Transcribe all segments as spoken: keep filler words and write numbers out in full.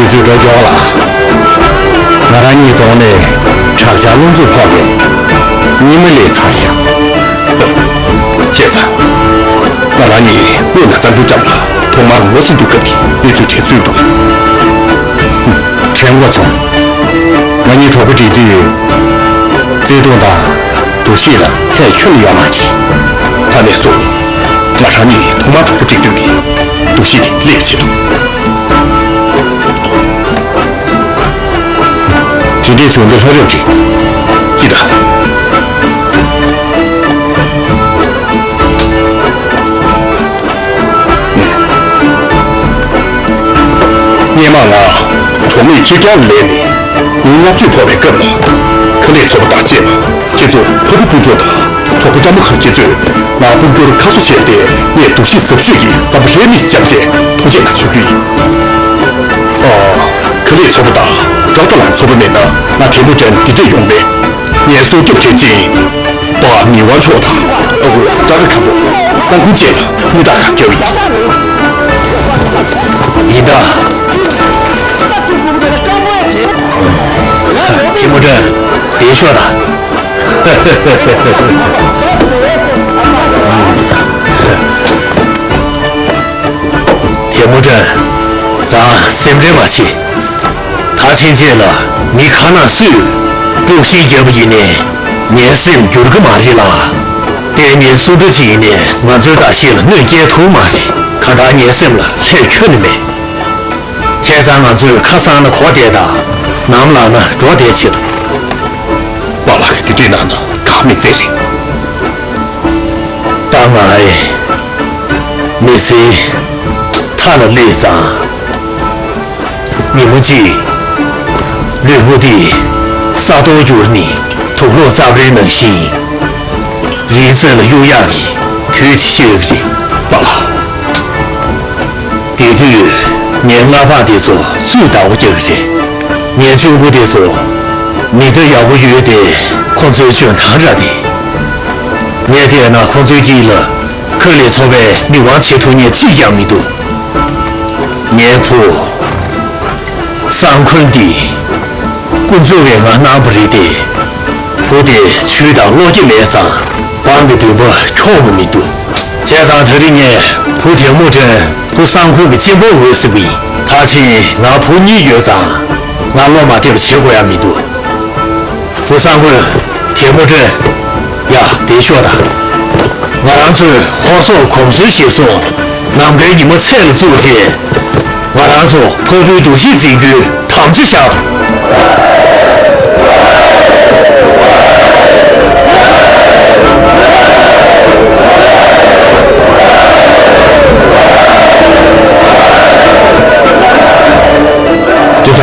དུས་ཚོད་འགྲོ་མགྱོགས་ལ། ང་རང་གཉིས་གདོང་ནས་བྲག་ཆ་རླུང་འཚུབ་ཕོག་པས་ཉི་མ་ལས་ཚ་ཤག་བྱས་ཙང་། ང་རང་གཉིས་སྔོན་ལ་གཙང་པོའི་འགྲམ་ལ་ཐོག་མར་ངོ་ཤེས་འདུག་སྐབས་ཀྱི་གནས་ཚུལ་དྲན་སྲོལ་འདུག་དྲན་དགོས་སོང་། ང་གཉིས་གྲོགས་པོ་སྒྲིག་དུས། བརྩེ་དུང་དང་འདུ་ཤེས་ལ་ལྷད་ཁྱོན་ནས་ཡོད་མ་རེད། ད་ནས་བཟུང་ང་རང་གཉིས་ཐོག་མར་གྲོགས་པོ་སྒྲིག་དུས་ཀྱི་འདུ་ཤེས་དེ་སླེབས་བྱེད་དོ། དེ་འདྲའི་བྱུང་འདི་ལྷ་རབ་རེད། ཀྱི་ད། སྔོན་མ་ང་གྲོགས་མེད་ཁེར་རྐྱང་ལས་ནས་ཉིན་ལྔ་བཅུ་འཁོར་བའི་སྐབས་ལ། ཁ་ལས་ཚོགས་པ་དང་བཅས་པ་ཁྱེད་ཚོ་ཕ་བུ་སྤུན་གྲོགས་དང་གྲོགས་པོ་བཀྲ་མ་ཁ་ཁྱེད་ཚོས་ང་སྤུན་གྲོགས་ཁ་གསོ་བྱས་ཏེ་ངས་སྡུག་ཤི་ཟབ་ཤོས་ཀྱི་བསམ་པ་ལྷད་མེད་བཅངས་བྱས་ཐུགས་རྗེ་གནང་ཞུ་རྒྱུ་ཡིན། ཨོ། ཁ་ལས་ཚོགས་པ་དང་ཏྲག་ཏ་ལ་ཚོགས་པ་མེད་ན་ང་དེ་མོ་དྲན་འདི་འདྲས་ཡོང་པས། ངས་སྲོག་སྐྱོབ་བྱེད་ཅིང་། པ་མི་དབང་མཆོག་དང་ཨ་ཁུ་ཀྲ་ཀ་མཁན་པོ་སང་ཁུང་བཅས་ལ་དངུལ་རྟགས་གང་རྒྱབ་ཡིན། ཡིན་ད། ཐི་མོ་ཏྲན་བསྡད་ཤོག་དང་། ཐི་མོ་ཏྲན་རང་སེམས་ཁྲལ་མ་བྱེད། ད་ཕྱིན་ཆད་ལ་མི་ཁ་ན་སུས་དཀྲུག་ཤིང་བརྒྱབ་པ་ཡིན་ནའི་ངའི་སེམས་འགྱུར་གི་མ་རེད་ལ། ལྟས་ངན་སུ་འདྲ་ཅིག་ཡིན་ནའི་ང་ཚོའི་མཛའ་བཤེས་ལ་གནོད་སྐྱེལ་ཐུབ་མ་རེད། གང་ལྟར་ངའི་སེམས་ལ་ལྷད་ཁྱོན་ནས་མེད། བྱས་ཙང་ང་ཚོས་ཁ་སང་ན་གོ་བདེ་དང་ནམ་ལངས་ན་འགྲོ་བདེ་ཆེད་དུ། པཱ་ལགས་ཀྱིས་དེ་འདྲའི་གནང་ན་ཁག་མེད་ཚད་རེད། ད་ང་ཨེ་མི་ཚེའི་མཐའ་ལ་སླེབས་ཙང་། ཉིན་མོ་གཅིག་ལུས་པོ་འདི་ས་རྡོར་གྱུར་ནས་དུག་ལོག་ཙབ་རའི་ནང་བཞིན་རིའི་རྩེ་ལ་གཡུག་ཡག་གི་དུས་ཅིག་ཤར་གྱི་རེད། པཱ་ལགས། དེ་དུས་ངའི་སྔ་པ་དེ་ཚོ་སུས་བདག་པོ་རྒྱག་གི་རེད། ངའི་གཅུང་པོ་དེ་ཚོ་མི་སྡེ་ཡག་པོ་ཡོད་དེ་ཁོ་ཚོའི་འཇོན་ཐང་ར་དེ། ངས་བལྟས་ན་ཁོ་ཚོའི་དཀྱིལ་ལ་ཁ་ལས་ཚོགས་པའི་མི་དབང་བྱེད་ཐུབ་མཁན་གཅིག་ཀྱང་མི་འདུག་ངའི་བུ་སང་ཁུན་འདི་དཀོན་མཆོག་གིས་ང་གནང་བ་རེད་དེ། བུ་དེ་ཇུས་དང་བློ་སྐྱེད་མེད་ཙང་འབངས་ཀྱི་འདུན་པ་འཁྱོངས་པ་མི་འདུག་བྱས་ཙང་ད་རིང་ངས་བུ་དེ་མོ་དྲན་བུ་སང་ཁུན་གྱི་གཅེན་པོ་འོས་ཟེར་བ་ཡིན། ད་ཕྱིན་ང་བུ་གཉིས་ཡོད་ཙང་ང་བློ་མ་བདེ་བ་བྱེད་དགོས་ཡ་མི་འདུག་བུ་སང་ཁུན། དེ་མོ་དྲན། ཡ། བསྡད་ཤོག་དང་། ང་རང་ཚོས་ཧོར་སོག་གོམས་སྲོལ་གཞིར་བཟུང་ནམ་མཁའི་ཉི་མ་ཚེས་ལ་བཙུགས་རྗེས། ང་རང་ཚོ་འཕགས་བོད་འདུ་ཤེས་འཛིན་རྒྱུའི་དམ་བཅའ་བཞག་དང་། དེ་དག་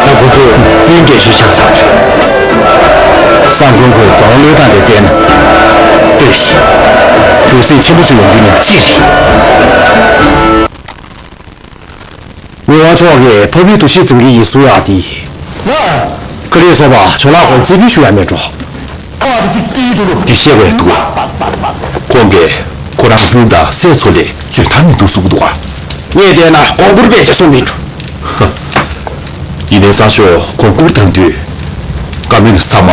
ད་ཁོ་ཚོས་སྤུན་གྱི་གཞིས་ཆགས་སམ་བྱུང་། སང་ཁུང་ཁོའི་གདོང་བློས་བཏང་དེ་བལྟས་ན། ལྟོས་ཤིག་དུས་ཚོད་ཆེན་པོ་ཅིག་ཡོང་རྒྱུ་ནི་ཅི་རེད། མི་དབང་མཆོག་གིས་འཕགས་བོད་འདུ་ཤེས་འཛིན་གྱི་ཡིག་གཟུགས་ཡག་དེ། ཁ་ལས་ཚོགས་པ་ཇོ་ལགས་ཁོང་རྩིས་འབུལ་ཞུ་ཡ་མེད་འགྲོ། འདི་བཤད་པའི་འདུག་ཁོང་གིས་ཁོ་རང་སྤུན་དང་སྲས་ཚོ་ལས་འཇོན་ཐང་མི་འདུག་གསུང་གི་འདུག་ག་ངས་བལྟས་ན་གོང་བཀུར་དཔེ་ཆ་སོང་མིན་འགྲོ། ཡིན་ནའི་སང་ཞོགས་གོང་བཀུར་བཏང་དུས། བཀའ་མོལ་ཚང་མ་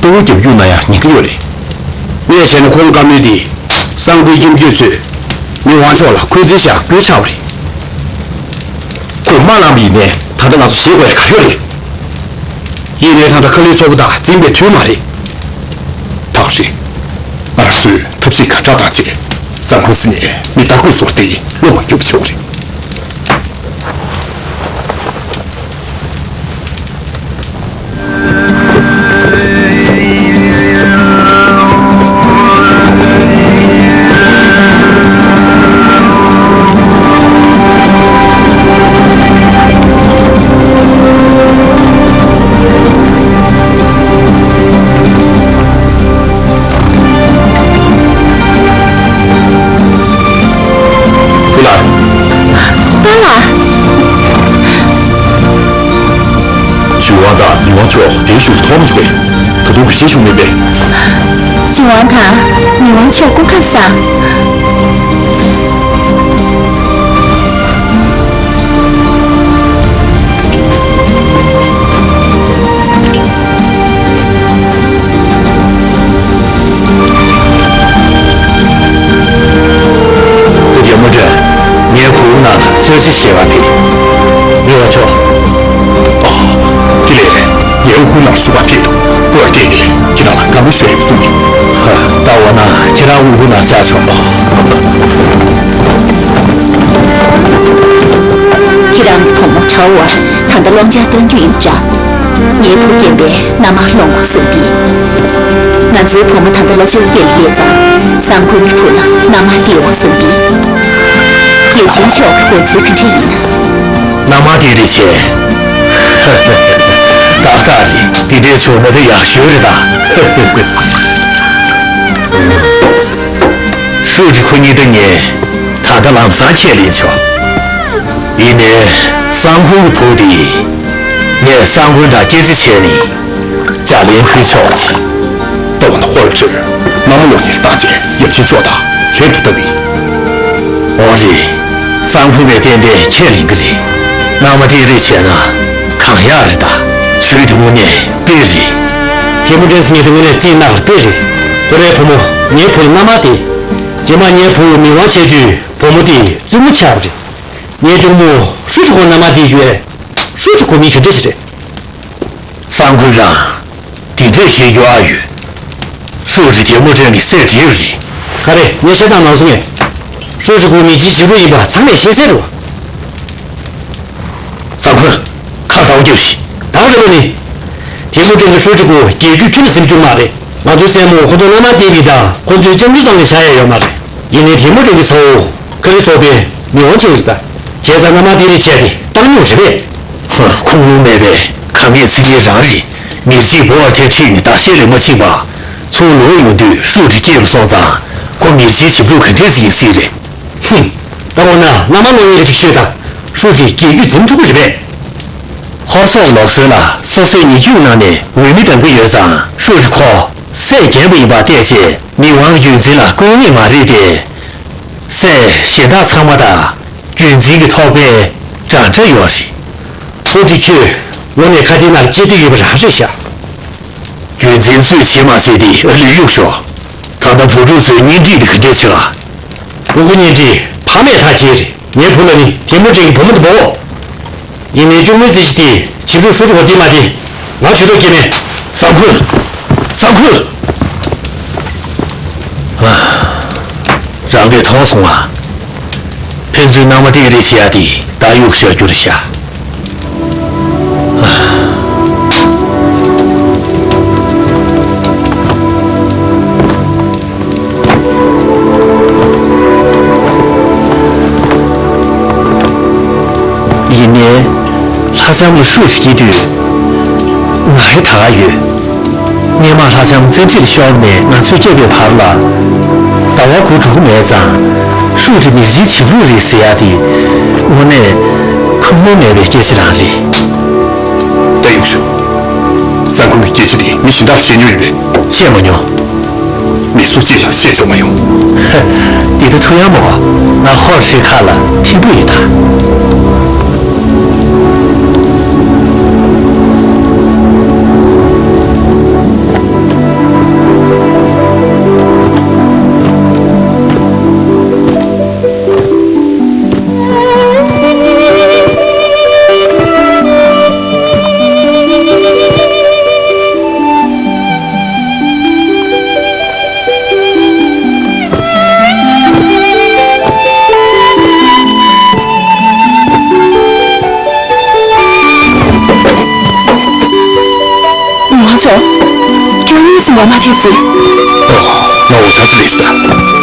གཏོར་རྒྱབ་གཡུག་ན་ཡང་ཉན་གི་ཡོད་རེད། ངས་བྱས་ན་ཁོང་བཀའ་མོལ་འདི་གསང་ཕུའི་ཁྱིམ་རྒྱུད་ཚོས་མི་དབང་མཆོག་ལ་འཁོན་འཛིན་བྱ་དགོས་ཆགས་པ་རེད། ཁོས་མ་གནང་བ་ཡིན་ནའི་ད་ལྟ་ང་ཚོ་བྱེད་དགོས་ཡ་ག་ཡོད་རེད། ཡིན་ནའི་ད་ལྟ་ཁ་ལས་ཚོགས་པ་དང་འཛིང་པའི་དུས་མ་རེད། ཐག་རེད། ང་རང་ཚོས་ཐབས་ཤེས་ག་འདྲ་བཏང་བྱས་གསང་ཕུ་སི་ནས་མི་རྟ་རྒོད་ཚོར་ཏེ་བློ་མ་སྐྱོབ་ཆོག་རེད། བུ་ལགས། པཱ་ལགས། ཇུས་དབང་དང་མི་དབང་མཆོག་དེའི་གཞུག་ལ་མཐོང་མ་བྱུང་བས། ད་དུང་གུས་ཞབས་ཞུ་མིན་པས། ཇུས་དབང་དང་མི་དབང་མཆོག་སྐུ་ཁམས་བཟང་། ནང་ལ་གསོལ་ཚིགས་བཞེས་པར་ཕེབས། མི་དབང་མཆོག་ཨ། དེ་ལས་ངའི་དབུ་ཁུང་ནང་བཞུགས་པར་ཕེབས་འདུག་པོ་བ་སྐད་ཀྱིས་ཁྱེད་རང་ལ་དགའ་མོ་ཞུ་ཡག་གསུང་གི། ད་འོ་ན་ཁྱེད་རང་དབུ་ཁུང་ནང་བཅར་ཆོག་ཁྱེད་རང་གི་བུ་མོ་གྲྭ་བ་ད་ལྟ་སློབ་སྦྱོང་གཏང་རྒྱུ་ཡིན་འདྲ། ངའི་བུ་རྒན་པས་མནའ་མར་སློང་དགོས་གསུངས་པས། ང་ཚོའི་བུ་མོ་ད་ལྟ་སློབ་སྦྱོང་སྐྱེལ་སླེབས་ཙང་སང་ཁུལ་གྱི་བུ་ལ་མནའ་མར་སྟེར་དགོས་གསུངས་པས། ཡབ་ཆེན་མཆོག་གི་དགོངས་ཚུལ་ག་འདྲ་ཡིན། མནའ་མར་སྟེར་རེ་བྱས། ཏག་ཏག་རེད། འདི་འདྲས་བྱུང་ན་དེ་ཡག་ཤོས་རེད་ད། ཧྲུའུ་ཅི་ཁོ་གཉིས་ད་ངས་ད་ལྟ་ལམ་སང་ཁས་ལེན་ཆོག་ཡིན་ནའི་སང་ཁུལ་གྱི་བུ་དེ་ངས་སང་དགོན་དང་སྐྱེ་རྩིས་བྱས་ནས་ལྗགས་ལན་ཕུལ་ཆོག་ཅིག་ལྟ་བ་ན་ཧོར་ཁྲིར་མནའ་མ་སློང་ཡས་བཏང་རྗེས་ཡབ་ཆེན་མཆོག་དང་ལྷན་དུ་ལྟ་གི་ཡིན། འོ་རེད། སང་ཁུལ་བས་ཏན་ཏན་ཁས་ལེན་གི་རེད། མནའ་མ་སྟེར་རེས་བྱས་ན་གང་ཡག་རེད་ད། ཇུས་དེ་དངོས་གནས་དཔེ་རེད། ཐེ་མུ་ཀྲན་ཟེར་མཁན་དེ་དངོས་གནས་རྩིས་གནག་ལ་དཔེ་རེད། ཁོ་རའི་བུ་མོ་ངའི་བུ་ལ་མནའ་མ་སྟེར། རྗེས་མ་ངའི་བུ་མི་དབང་ཆེ་དུས་བུ་མོ་དེ་བཙུན་མོ་ཆགས་པ་རེད། ངའི་གཅུང་མོ་ཧྲུའུ་ཅི་ཁོ་མནའ་མ་སྟེར་རྒྱུ་ཡས། ཧྲུའུ་ཅི་ཁོ་མི་ག་འདྲ་ཞིག་རེད། སང་ཁུལ་རང་། དེ་འདྲས་བཤད་རྒྱུ་ཨ་ཡོད། ཧྲུའུ་ཅི་ཐེ་མུ་ཀྲན་གྱི་སྲས་བགྲེས་པ་རེད། ག་རེ་ངས་བཤད་སྟངས་མ་གསུང་ངས། ཧྲུའུ་ཅི་ཁོ་མི་ཆེན་ཞིག་རུ་ཡིན་པ་ཚང་མས་ཤེས་གསལ་རེད་བ། སང་ཁུལ། ཁ་བདའ་རྒྱབ་ཤིག་ད་ག་རེ་ལོ་ནི། ཐེ་མུ་ཀྲན་གྱི་ཧྲུའུ་ཅི་ཁོ་རྒྱལ་རྒྱུད་ཁྱོན་ནས་ཟིན་རྒྱུ་མ་རེད། ང་ཚོའི་སྲས་མོ་ཁོ་ཚོ་མནའ་མ་སྟེར་མི་དང་ཁོ་ཚོའི་ལྕམ་ཆུང་ཙམ་ལས་བྱ་ཡ་ཡོད་མ་རེད། ཡིན་ནའི་ཐེ་མུ་ཀྲན་གྱི་ཚ་བོ་ཁ་རི་ཚོགས་པའི་མི་དབང་ཆེན་རེད་ད། བྱས་ཙང་མནའ་མ་སྟེར་རེས་བྱས་ཏེ་བཏང་མྱོང་རེད་པས། ཧ། ཁུངས་ལུང་མེད་པའི་ག་ངའི་ཚིག་ངན་རང་རེད། མིར་ཆིས་བོར་ཐེ་ཁྲིད་ནས་བརྟག་དཔྱད་ལས་མ་ཕྱིན་པ། ཚུར་ལོག་ཡོང་དུས་ཧྲུའུ་ཅི་སྐྱེས་པ་སོང་ཙང་ཁོ་མིར་ཆིའི་ཞབས་ཕྲུག་ག་འདྲས་ཡིན་སྲིད་རེད། ཧུམ། ད་འོ་ན་མནའ་མ་སློང་ཡས་ཀྱི་སྒྲིག་ཤོས་དང་ཧྲུའུ་ཅི་རྒྱལ་རྒྱུད་འཛིན་ཐུབ་ཀྱི་རེད་པས། ཧོར་སོག་ལུགས་སྲོལ་ལ་སོ་སོའི་ཉེ་ཁྱིའུ་ནང་ནས་འོས་མི་འདེམས་ཀྱི་ཡོད་ཙང་ཧྲུའུ་ཅི་ཁོ་སྲས་རྒན་པ་ཡིན་པ་བལྟས་རྗེས་མི་དབང་རྒྱུད་འཛིན་ལ་དཀོན་ངེས་མ་རེད་དེ། སྲས་གཞན་དག་ཚང་མ་དང་རྒྱུད་འཛིན་གྱི་ཐོག་པའི་འདྲ་འདྲ་ཡོད་རེད། ཨོ་དེ་ཁྱོད་ངོ་ནས་ཁ་དེ་ནང་སྐྱེ་འདོད་ཡོད་པ་རང་རེད་ཤག་རྒྱུད་འཛིན་ཚུལ་བྱེད་མ་ཟེར་དེ་ཨ་ལུས་གཡུག་ཤོག་ད་ལྟ་བུ་ཕྲུག་ཚོའི་གཉེན་སྒྲིག་དེ་ག་འདྲས་བྱེད་ལ། ཕྲུ་གུ་གཉེན་སྒྲིག་ཕ་མས་ཐག་བཅད་རེད། ངའི་བུ་ལ་ནི་ཐེ་མུ་ཀྲན་གྱི་བུ་མོ་དེ་འབོ། ཡིན་ནའི་གཅུང་མོའི་རྩིས་གཞི་དེ་བྱིས་ཕྲུག་ཧྲུའུ་ཀྲི་ཁོ་སྟེར་མ་སྟེར། ང་ཇུས་གཏོགས་སྐྱེས་མེད། སང་ཁུལ། སང་ཁུལ། ཨ། རང་གིས་མཐོང་སོང་ང་། ཕན་ཚུན་མནའ་མ་སྟེར་རེས་བྱེད་ཡ་དེ་ད་གཡུག་བཞག་རྒྱུ་རེད་ཤག་ཡིན་ནའི། ལྷ་ལྕམ་ལ་ཧྲུའུ་ཅི་སྐྱེས་དུས། ང་ཧེ་ད་ག་ཡོད། སྔོན་མ་ལྷ་ལྕམ་བཙན་ཁྲིར་ཤོར་ནས་ང་ཚོས་སྐྱབས་པའི་བར་ལ། ཟླ་བ་དགུ་འགྲོ་གི་མེད་ཙང་། ཧྲུའུ་ཅི་མིར་ཆིའི་བྱིས་ཕྲུག་རེད་ཟེར་ཡ་དེ། དངོས་གནས་ཁུངས་ལུང་མེད་པའི་སྐད་ཆ་རང་རེད། ད་གཡུག་ཤོག་སང་ཁུལ་གྱི་སྐད་ཆ་དེ་མི་གཞན་དག་ལ་བཤད་མྱོང་ཡོད་པས། བཤད་མ་མྱོང་། མི་སུ་གཅིག་ལ་བཤད་ཆོག་མ་ཡོང་། ཧ། འདི་ལྟ་ཐུབ་ཡ་མོ། ང་ཧོར་ཧྲི་ཁ་ལ་ཐིམ་ཕུ་ཡིན་ད། མི་དབང་མཆོག་ཁྱོད་གཉིད་སུ་མ་མ་ཐེབས་ཟེར། ཨོ། ང་འུ་ཚ་ཚ་རེད་ད།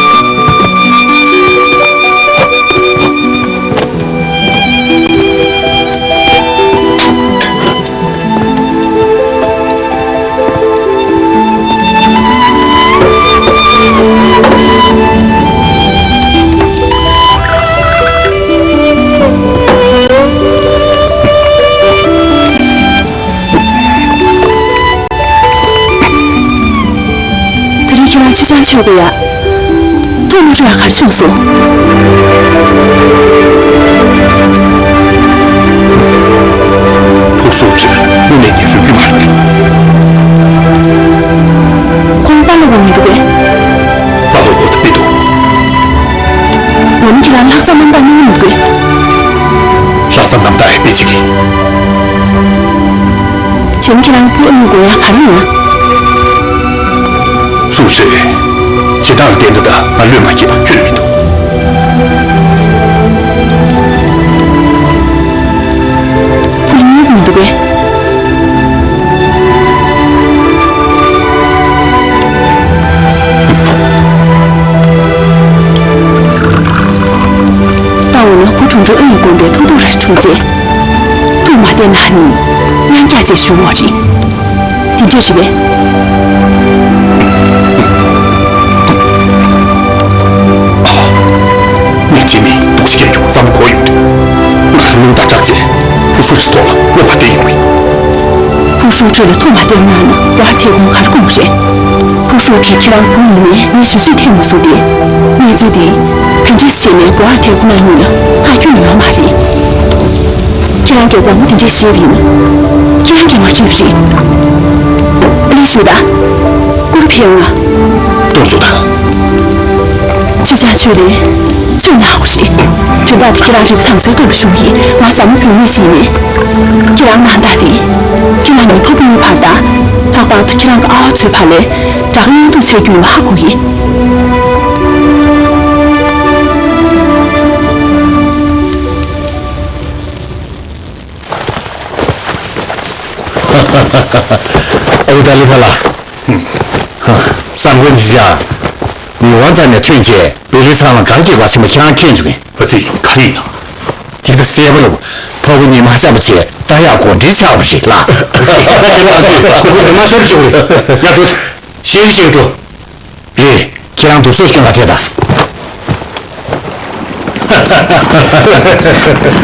དེ་རིང་ཁྱེད་རང་ཅི་ཙང་མཆོད་དགོས་ཡ། ཐུགས་མ་སྤྲོ་ཡ་ག་རེ་བྱུང་སོང་། ཕུགས་ཤོག་ཅིག་དངོས་གནས་ངན་ཤོས་རྒྱུ་མ་རེད། ཁོང་པཱ་ལགས་འོང་མི་འདུག་གས། པཱ་ལགས་འོང་དུ་ཕེབས་འདུག་འོ་ན་ཁྱེད་རང་ལྷག་བསམ་རྣམ་དག་གནང་གི་མི་དགོས། ཙམ་དམ་དྲག་ཡང་དཔེ་ཚིག་གིས། བྱས་ན་ཁྱེད་རང་ཕོ་ཨ་ཡི་དགོས་ཡ་ག་རེ་ཡིན་ན། ཧྲུའུ་ཧྲི། བྱེད་སྟངས་ལ་བརྟེན་ཏེ་ད་ང་བློས་མ་འཁེལ་པ་ཁྱོན་ནས་མི་འདུག་ཕོ་ལ་ཉན་གྱི་མི་འདུག་གས། ད་འོ་ན་བུ་ཁྲུང་ཁྲུང་ཨ་ཡི་དགོན་པའི་ཐུགས་སྡུག་ར་ཆུང་ཚེ། ཐུགས་མ་བདེ་ན་ནི་གཡང་རྒྱག་ཅེས་ཞུ་འོ་རེད། དེ་འདྲས་རེད་པས། ངས་ཅི་མིན་དུག་ཤི་སྐྱབས་ཀྱི་གཙང་པོ་གོ་ཡོང་དུས། ང་རླུང་རྟ་བསྒྲགས་ཚེ་བུ་ཧྲུའུ་ཅི་ཐོག་ལ་བློ་མ་བདེ་ཡོང་བས། བུ་ཧྲུའུ་ཅི་ལ་ཐུགས་མ་བདེ་གནང་ན་བུ་ཨར་ཐེ་ཁོང་ག་རེ་དགོངས་པ་རེད། བུ་ཧྲུའུ་ཅི་ཁྱེད་རང་བུ་ཡིན་མིན་ངས་ཞུ་ཚོད་ཐེངས་མ་བཟུང་སྟེ། གནས་ཚུལ་འདི་ག་འདྲས་བྱས་ནས་བུ་ཨར་ཐེ་ཁོང་རྣམ་གཉིས་ལ་ཁ་སྐྱོན་ཡོད་མ་རེད། ཁྱེད་རང་གིས་དགོངས་པ་དེ་འདྲས་བཞེས་པ་ཡིན་ན། ཁྱེད་རང་གིས་མ་བྱས་པ་རེད། ཨ་ལས་ཞུ་དང་། སྐུ་རུ་ཕེབས་ང་། གཏོང་ཚུགས་དང་། ཚུལ་ཆ་ཆོས་ལེན། ཚུལ་གནང་དགོས་རེད། དོན་དག་དེ་ཁྱེད་རང་རེ་བ་དྭངས་གསལ་སྐབས་ལ་ཞུ་གི་ཡིན། ང་ཟབ་མོ་བོད་མི་ཞིག་ཡིན་ནས། ཁྱེད་རང་གནང་སྟངས་དེ། ཁྱེད་རང་ནས་ཕ་བུ་གཉིས་བར་དང་། ལྷག་པར་དུ་ཁྱེད་རང་གི་ཨ་ཕ་ཚོའི་བར་ལས། དགྲ་དགའ་གཉེན་སྡུག་ཆགས་རྒྱུ་ཡིན་པ་ཧ་གོ་གི་ཡིན། ཨ་ཁུ་ཏཱ་ལི་ཐ་ལགས། ཧ། བསམ་དགོན་འདི་བཞག་མི་དབང་རྩ་ནས་ཐོན་རྗེས་བོད་རིགས་ཚང་མ་གར་སྐྱེལ་དགོས་ཟེར་བ་ཁྱེད་རང་མཁྱེན་བྱུང་ངས། ཨ་ཙི། ག་རེ་ཡིན་ནམ། དེ་ག་གསལ་པོ་རེད། ཕ་བུ་གཉིས་མ་ཤར་བ་བྱས་རྟ་གཡག་དགོང་དྲིལ་ཆགས་པ་རེད་ལགས། ཁོ་བོ་དེ་མ་ཤར་བྱུང་རེད། ཡ་འགྲོ། ཤེས་ཀྱི་ཤེས་ཀྱི་འགྲོ། རེད། ཁྱེད་རང་དུག་སོགས་སྐྱོན་ལ་ཐད་ད།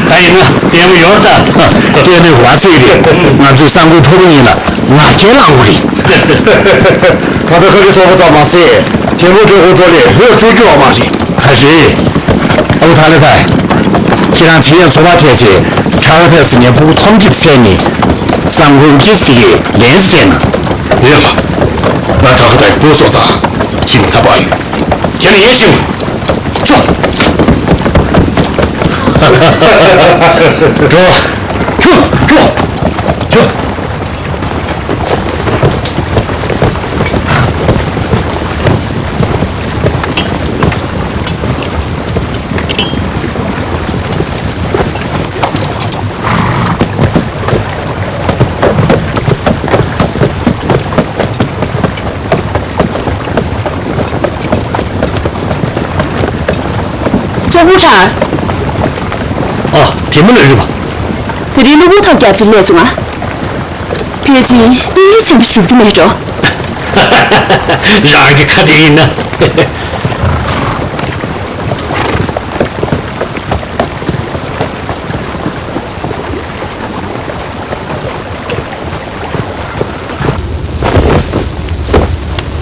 ད་ཡིན་ན་ལྟད་མོ་ཡོད་ད། ལྟད་མོའི་བར་ཚིག་རེད། ང་ཚོའི་བསམ་མགོན་ཕུར་བུ་གཉིས་ལ་ངར་སྐད་ལངས་དགོས་རེད། ད་ལྟ་ཁ་གི་ཚོགས་པ་ཙམ་མ་ཟད་ཐེམ་ཕུག་གྲོས་ཁོངས་ཚོགས་ལས་ལྷོད་བཅུག་རྒྱུ་ཡོད་མ་རེད། ཨ་རེད། ཨ་ཁུ་ཐ་ལི་ཐའི། ཁྱེད་རང་ཚིག་ཡང་ཚོགས་པ་ཐད་ཆེད་ཁྲ་ཁ་ཐད་སུ་ཉན་ཕུག་ཐོམ་གྱི་ཚད་ནི་བསམ་མགོན་སྐྱིད་ཀྱི་ལན་ཟེར་ན། རེད་ལ། ང་ཁྲ་ཁ་ཐད་ཀྱི་བུ་སོགས་ཙང་ཁྱིམ་ཚ་པ་ཡོད། ཁྱེད་ནི་ཡེ་ཤེས། ཅོ། འགྲོ། ཁྱོ། ཁྱོ། ཁྱོ། ཙོ་ཧུ་ཁྲ། ཨ། དེ་མོ་ལ་རེད་པ། དེ་རིང་གློ་བུར་ཐབས་བརྒྱབ་ཅིག་སླེབས་བྱུང་ང་། ཕལ་ཆེར་གནོད་འགྱོད་ཆེན་པོ་ཞིག་འགྲུབ་རྒྱུ་མེད་འགྲོ། རང་གི་ཁ་དེ་ཡིན་ན།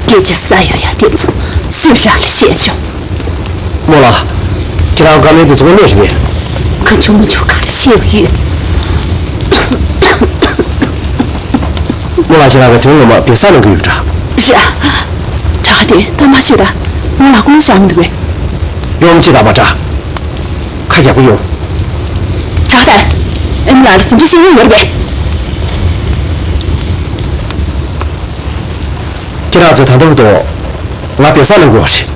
སྐད་ཆ་ཟ་ཡོད་ཡ་དེ་ཚོ་སུས་རང་ལ་བཤད་བྱུང་། རྨོ་ལགས། ཁྱེད་རང་བཀའ་མོལ་དེ་ཚོ་དངོས་གནས་རེད་པས། གང་བྱུང་མི་བྱུང་ག་རེ་བཤད་ཡོད། རྨོ་ལགས་ཁྱེད་རང་གི་དོན་ངོ་མ་བེ་ས་ནང་གི་ཡོད་འདྲ། རེད་ཨ། དྲག་དེ་ད་མ་བཤད་ད། རྨོ་ལགས་ཀུན་བཞག་མི་འདུག་གས། ཡོང་ཅི་ད་མ་དྲག་ཁ་རྒྱག་པོ་ཡོང་། དྲག་ད། ཨེམ་ལགས་ལ་ཟིན་བྲིས་ཤེས་ཡོན་ཡོད་རེད་པས། ཁྱེད་རང་ཚོས་ད་ལྟ་བར་དུ་ང་བེ་ས་ནང་གི་ཡོད་རེད།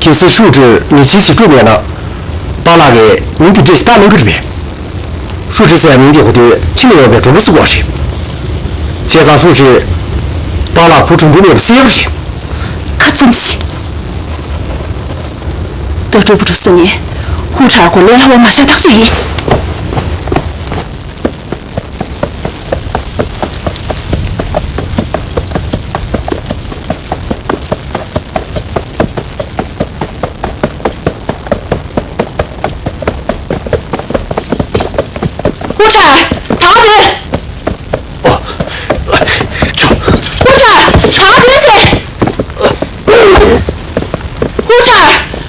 གལ་སྲིད་ཧྲུའུ་ཀྲུའུ་ཉེས་ཅན་ཞིག་བསྒྲུབས་མེད་ན། པཱ་ལགས་ཀྱིས་མིང་དེ་འདྲས་ཞིག་བཏགས་གནང་གི་རེད་པས། ཧྲུའུ་ཀྲུའུ་ཟེར་བའི་མིང་དེ་གོ་དུས་ཁྱིམ་ནས་ཡོང་བའི་མགྲོན་པོ་ཟེར་གོ་རེད། བྱས་ཙང་ཧྲུའུ་ཀྲུའུ་པཱ་ལགས་བུ་གྲུང་པོ་མེད་པ་གསལ་པོ་རེད། ཁ་བཙུམ་ཤིག་ད་སྤྲོ་པོ་འགྲོ་སོང་ངས་ཧུ་ཁྲ་གོ་ལས་སླ་བོ་མ་བཞག་ཐག་ཆོད་ཡིན། ཧུ་ཁྲ། དྲག་འདོད། ཨོ། ཆུ། ཧུ་ཁྲ། དྲག་འདོད་ཟེར། ཧུ་ཁྲ།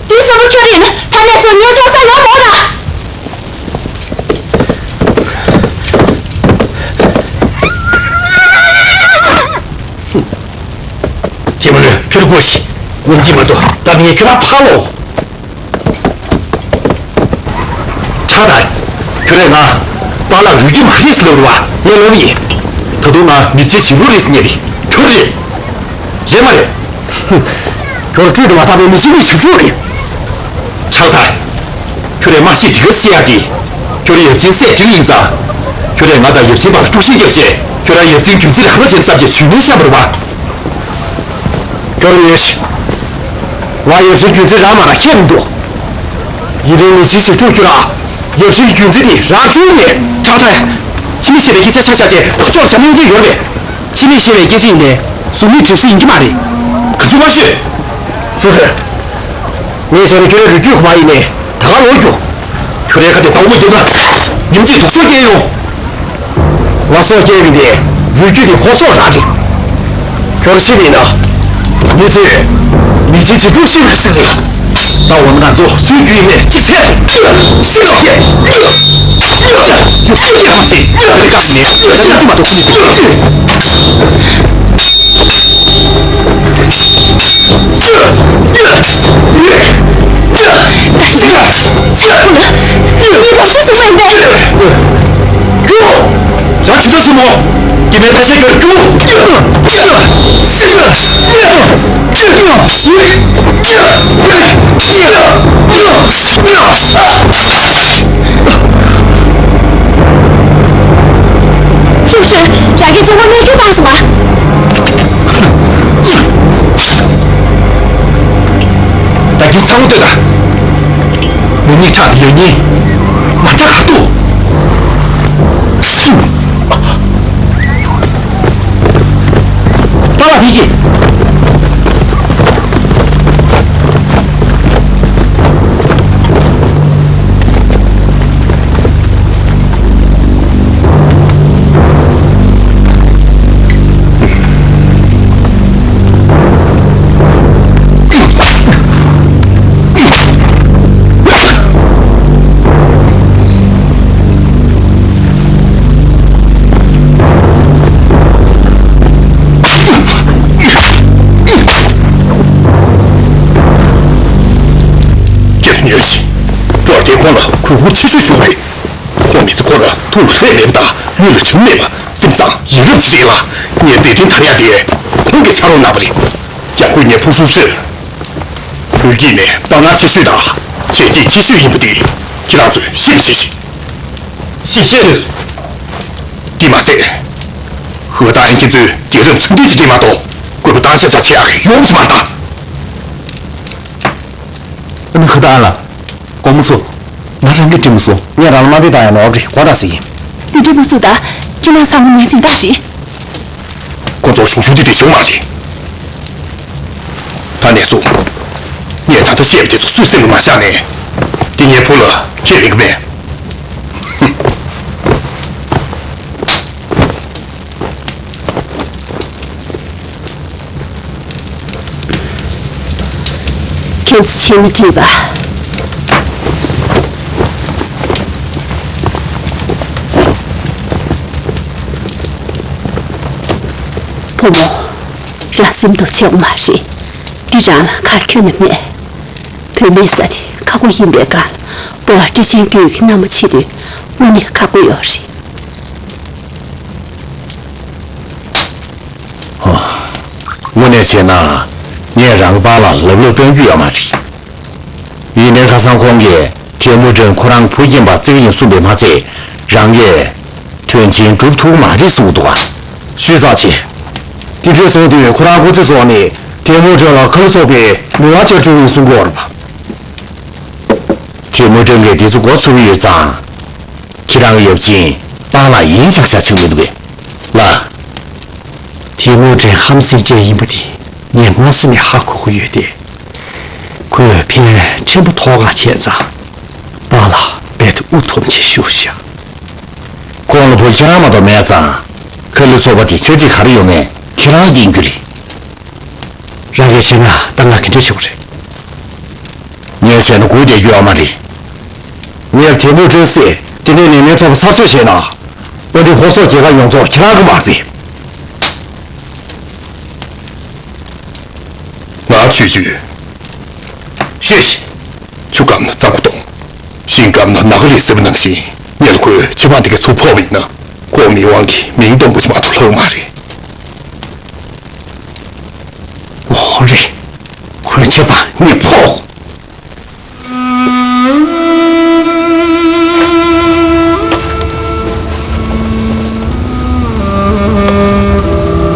དུས་གསུམ་པོ་ཁྱོད་ཡིན་ན་ཕ་མེས་ཚོ་ཉལ་ཆོག་ས་ཡོད་མོད་ལ། ཁྱེད་མ་ལོས་ཁྱོད་ཀོ་ཤི། ངོམ་གྱི་མ་གཏོགས་ད་དེ་ངས་ཁྱོད་ལ་ཕ་ལོ། ཁྲག་དང་། རེད། ང་པཱ་ལགས་རུས་རྒྱུད་མ་རེད་ཟེར་ལབ་རེད་བ། ངས་ལབ་ཡིན། ད་དུང་ང་མི་ཚེ་ཞིམ་པོ་རེད་ཟེར་ཉན་རེད། ཁྱོད་རེད། རེད་མ་རེད། ཁྱོད་སྤྲོད་དུ་མ་ཐག་པའི་མི་ཚེ་ནི་ཞིམ་ཤོས་རེད། ཁྲག་ཐར། ཁྱོད་རས་མ་ཤེས་དེ་ག་ཟེར་ཡག་གི། ཁྱོད་རས་ཡབ་ཆེན་སྲས་སྒྲོན་ཡིན་ཙང་། ཁྱོད་རས་ང་དང་ཡབ་ཆེན་བར་ལ་དཀྲུག་ཤིང་བརྒྱབ་བྱས། ཁྱོད་རང་ཡབ་ཆེན་རྒྱུད་འཛིན་རང་རོ་བྱས་བསམ་བྱས་ཇུས་ངན་བཤམས་པ་རེད་བ། སྐྱོར་ཉེས། ང་ཡབ་ཆེན་རྒྱུད་འཛིན་རང་མ་རང་ཁྱད་མི་འདུག་ཡིན་ནའི་མི་ཚེ་ཞིག་སྤྲོད་རྒྱུ་ལ། ཡབ་ཆེན་རྒྱུད་འཛིན་དེ་རང་བྱུང་ནས། ཁྲག་ཐར། ཁྱིམ་མི་ཞེས་པའི་སྐད་ཆ་ཆ་བཞག་བྱས་ཁ་ཕྱོགས་གཞན་མ་ཡོང་གི་ཡོད་རེད། ཁྱིམ་མི་ཞེས་པའི་སྐད་ཆ་ཡིན་ནའི་གཟུགས་མེད་གྲིབ་བསིལ་ཡིན་གྱི་མ་རེད། ག་ཚོད་མ་ཤོད། ཞུ་ཧྲེ། ངས་བྱས་ན་ཁྱོད་རའི་རུས་རྒྱུད་ཁོ་མ་ཡིན་ནའི་ད་ག་ལོག་རྒྱུ། ཁྱོད་རའི་ཁ་དེ་ཟླ་བ་མ་བརྒྱབ་ན་ཉིན་གཅིག་དུག་སོགས་སྐྱེ་ཡོང་། ང་སྲོག་སྐྱེས་པའི་དེ་རུས་རྒྱུད་དེ་ཧོར་སོག་རང་རེད། ཁྱོད་ཤི་བས་ན། མི་ཚོས་མི་ཚེ་ཇི་འགྲུབ་ཤི་བར་ཟེར་རེད། ད་འོ་ན་ང་ཚོ་སུའི་རྒྱུད་ཡིན་མིན་ཅི་བྱེད། ཤི་ལོག་གེ། རང་ཇི་ལྟར་ཞུ་མོ། སྐྱེ་མེད་ཐ་ཤལ་གྱུར། ཤུགས་ཆེ། རང་གིས་ཚོང་པ་རྨས་སྐྱོན་བཏང་སོང་བ། ད་གིན་ཚང་མ་ལྟོས་དང་། ང་གཉིས་ཁྲག་དེ་ཡང་གཉིས། མ་ཁྲག་ག་ཏུ། པཱ་ལགས་ཕེབས་ཀྱིས། སྐྱེས་སུ་ཉོན་ཞིང་། ལོར་དེ་ཁོང་ལ་གུས་བཀུར་ཆེ་ཤོས་ཞུ་བ་རེད། ཁོང་མི་ཚེ་ཁོ་ར་ཐུགས་ལ་ལྷད་མེད་པ་དང་ལུས་ལ་གྲིམ་མེད་པ། སེམས་བཟང་ཡིད་རབ་ཅིག་རེད་ལ། ངས་མཛད་འཕྲིན་དར་ཡག་དེ་ཁོང་གིས་ཕྱག་རོགས་གནང་བ་རེད། ཡང་སྒོས་ངས་ཕུ་ཧྲུའུ་ཧྲིར་བོད་སྐད་ནས་དཔའ་ངར་ཆེ་ཤོས་དང་བྱས་རྗེས་ཆེ་ཤོས་ཡིན་པ་དེ་ཁྱེད་རང་ཚོས་ཤེས་པ་བྱེད་ཤིག་ཤེས་ཤེས། དེ་མ་ཚད། ཧུའེ་ཏཱ་ཨན་ཁྱེད་ཚོའི་རྒྱལ་རབས་ཚུལ་ཁྲིམས་ཀྱི་འདྲེས་མ་གཏོགས་བཀོད་པ་བཏང་ཤ་ཚ་བྱེད་ཡག་ཡོངས་སུ་མ་བཏང་། ཨ་ནི་ཧུའེ་ཏཱ་ཨན་ལགས། དགོངས་མ་ཚོམས། ང་རང་གིས་འདྲེ་མི་སོང་། ངས་རང་ལ་དམའ་འབེབས་བཏང་ཡག་ནོར་བ་རེད། གོ་དྲག་ཟེར་ཡིན། འདི་འདྲ་མ་བཟོ་ད། ཁྱེད་རང་ཚང་མ་ངའི་སྦྱིན་བདག་རེད། ཁོ་ཚོ་གཞུང་ཞུ་འདི་འདྲ་བྱུང་མ་རེད། ད་ནས་བཟུང་། ངས་ད་ལྟ་བཤད་པ་དེ་ཚོ་སུས་སེམས་ལ་མ་བཞག་ནས། འདི་ངའི་བུ་ལ་ཁྱེད་ལེགས་མེད། ཁྱེད་ཚོ་ཕྱིན་ན་འགྲིག་པ། བུ་མོ། རང་སེམས་སྡུག་བྱེད་དགོས་མ་རེད། འདི་རང་ལ་ཁག་ཁྱོན་ནས་མེད། བུད་མེད་ཟེར་དེ་ཁག་པོ་ཡིན་པའི་སྒང་ལ། འབུ་བ་སྤྲེལ་ཆེན་རྒྱུད་ཀྱི་མནའ་མ་བྱེད་དུས་དངོས་གནས་ཁག་པོ་ཡོད་རེད། དངོས་གནས་བྱས་ན། ངས་རང་པཱ་ལགས་ལབ་ལབ་གཏོང་རྒྱུ་ཡོད་མ་རེད། ཡིན་ནའི་ཁ་སང་ཁོང་གིས་ཐེ་མུ་ཀྲན་ཁོ་རང་བུ་རྒན་པ་བརྩི་གི་ཡིན་གསུངས་པས་མ་ཚད། རང་གིས་དོན་ཆེན་སྒྲུབ་ཐུབ་མ་རེད་གསུངས་འདུག་ག་ཤུལ་ཚགས་ཆེ། དེ་འདྲ་སོང་དུས་ཁོ་རང་སྐུ་ཚེ་སོགས་ནི་ཐེ་མུ་ཀྲན་ལ་ཁ་ལོ་ཚོགས་པའི་མི་དབང་བཅར་བཅུག་ཡིན་གསུང་གི་ཡོད་རེད་པ། ཐེ་མུ་ཀྲན་གྱིས་འདི་ཚོ་མགོ་ཚོས་ཀྱི་ཡོད་ཙང་། ཁྱེད་རང་གི་ཡབ་ཆེན་པཱ་ལགས་ཡིན་ཤག་ཤག་བྱུང་མི་འདུག་གས། ལགས། ཐེ་མུ་ཀྲན་ཧམ་སེམས་ཅན་ཡིན་པ་དེ་ངས་སྔོན་ས་ནས་ཧ་གོ་གི་ཡོད་དེ། ཁོས་ཕན་ཕྲན་བུ་ཐོག་ཁ་བྱས་ཙང་། པཱ་ལགས་རྦད་དེ་དབུ་ཐོམ་ཆེ་ཤོས་ཤག་ཁོང་ལ་བུ་ཁྱེད་རང་མ་གཏོགས་མེད་ཙང་། ཁ་ལོ་ཚོགས་པ་དེ་ཆག་འཇིག་ག་རེ་ཡོད་མེད་ཁྱེད་རང་གིས་མཁྱེན་རྒྱུ་རེད། རང་གིས་བྱས་ན་ད་ང་ག་འདྲ་བྱེད་དགོས་རེད། ངས་བྱས་ན་སྒུག་བསྡད་རྒྱུ་ཡོད་མ་རེད། ངས་ཐེ་མུ་ཀྲན་སྲས་དེ་ནས་ནད་སྨན་ཚོགས་པ་གསར་བཟོ་བྱས་ན། དཔལ་ལྡན་ཧོར་སོག་རྒྱལ་ཁབ་ཡོངས་རྫོགས་ཁྱེད་རང་གི་མར་ཕེབས། ང་ཆོས་ཆོས། ཤོད་ཤིག་ཆུ་སྐམ་ན་གཙང་པོ་གཏོང་། ཤིང་སྐམ་ན་ནགས་ལས་ཟེར་བ་ནང་བཞིན། ཉེ་ལ་ཁོས་ཆབ་འབངས་དེ་གའི་ཚུར་ཕོག་པ་ཡིན་ན། ཁོ་མི་དབང་གི་མིང་སྟོན་པ་ཞིག་མ་གཏོགས་ལྷག་མ་རེད། འོ་རེད། ཁོས་ཆབ་འབངས་ངས་ཕོག་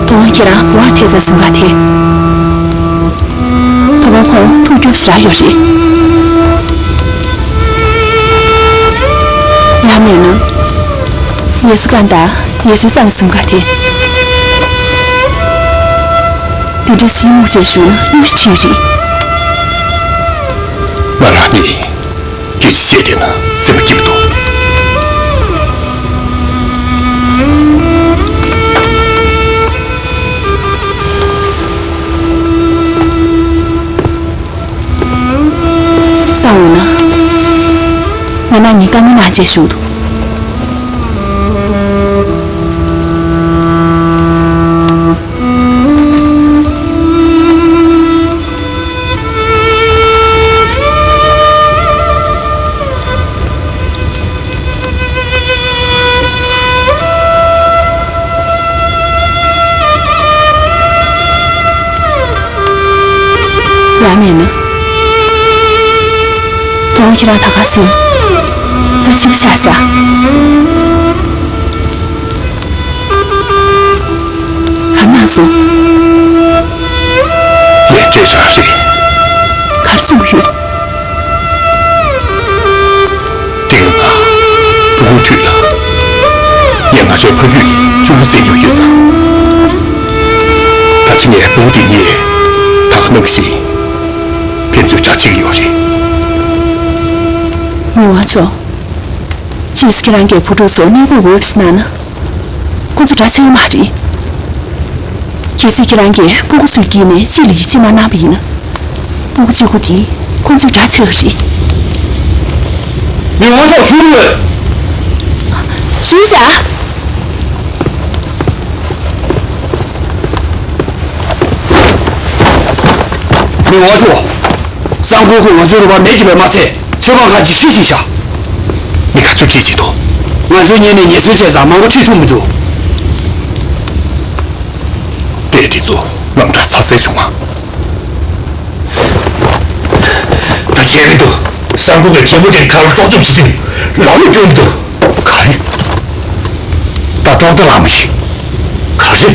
དོ་དགོང་ཁྱེད་རང་བུ་བ་ཐེ་ཚ་སེམས་ཁ་ཐེ། དོ་དགོང་ཁོང་ཐུགས་སྐྱོ་ཞེ་དྲག་ཡོད་རེད། ཡང་མེད་ན། ངལ་གསོ་གང་དང་ངལ་གསོའི་རྩ་ལ་སེམས་ཁ་ཐེ། འདི་འདྲའི་གཟི་མུག་ཅན་བཞུགས་ན་སྙུང་གཞི་ཁྲིད་རེད། ང་རང་ནི། སྐད་ཆ་བཤད་བསྡད་ན་སེམས་པ་སྐྱིད་པོ་འདུག་ད་འོ་ན། ང་རང་གཉིས་ཀ་མི་ནག་ཅན་བཞུགས་འདུག་ཡང་མེད་ན། དོ་དགོང་ཁྱེད་རང་ད་ག་སེམས་ད་ཆིབས་ཤག་ཤག་ཧ་མ་སོང་། ལས་འབྲས་རང་རེད། ག་རེ་གསུང་གི་ཡོད། དེ་སྔ་ང་སྤུ་གུ་དུས་ལ། ངས་ང་རའི་ཕ་རྒྱུད་ཀྱི་གཅུང་མོ་བཙལ་རྒྱུ་ཡོད་ཙང་། ད་ཆ་ངས་སྤུ་གུ་དེ་གཉིས་ད་ག་ནང་བཞིན་ཕན་ཚུན་དགྲ་བྱེད་ཀྱི་ཡོད་རེད། མི་དབང་མཆོག་རྗེས་སུ་ཁྱེད་རང་གིས་བུ་ཕྲུག་ཚོ་གནས་སྤོ་འོས་པ་ཞིག་གནང་ན། ཁོ་ཚོ་དགྲ་ཆགས་ཀྱི་མ་རེད། གལ་སྲིད་ཁྱེད་རང་གིས་སྤུ་གུ་ཚོའི་དཀྱིལ་ནས་གཅིག་ལ་ཡིད་ཆེས་མ་གནང་པ་ཡིན་ན། སྤུ་གུ་གཅིག་པོ་དེ་ཁོ་ཚོའི་དགྲ་ཆགས་ཀྱི་རེད། མི་དབང་མཆོག་བཞུགས་ཡོད། བཞུགས་བཞག་མི་དབང་མཆོག་གསང་ཕུ་ཁུ་ང་ཚོའི་རུ་བ་མེད་ཀྱི་བས་མ་ཚད། ཆོས་པ་ཁ་ཅིག་ཤི་ཤི་ཤ། མི་ག་ཚོད་ཁྲིད་ཅིག་འདུག་ང་ཚོའི་ཉེ་ནས་ཉེས་གསོད་བྱས་ཙང་མང་པོ་ཁྲིད་ཐུབ་མི་འདུག་ལྟས་དེ་ཚོ་རྣམ་གྲངས་ཚ་ཚ་བྱུང་ང་། ད་བྱས་མི་འདུག་སང་ཕོ་བའི་གད་མོ་དེ་ཁ་ལ་སྲོག་སྐྱོབ་བྱེད་དུས་ལམ་ལ་སྐྱོན་འདུག་ག་རེ། ད་ཏོག་ཏ་ལ་མི་ཤི། ག་རེ།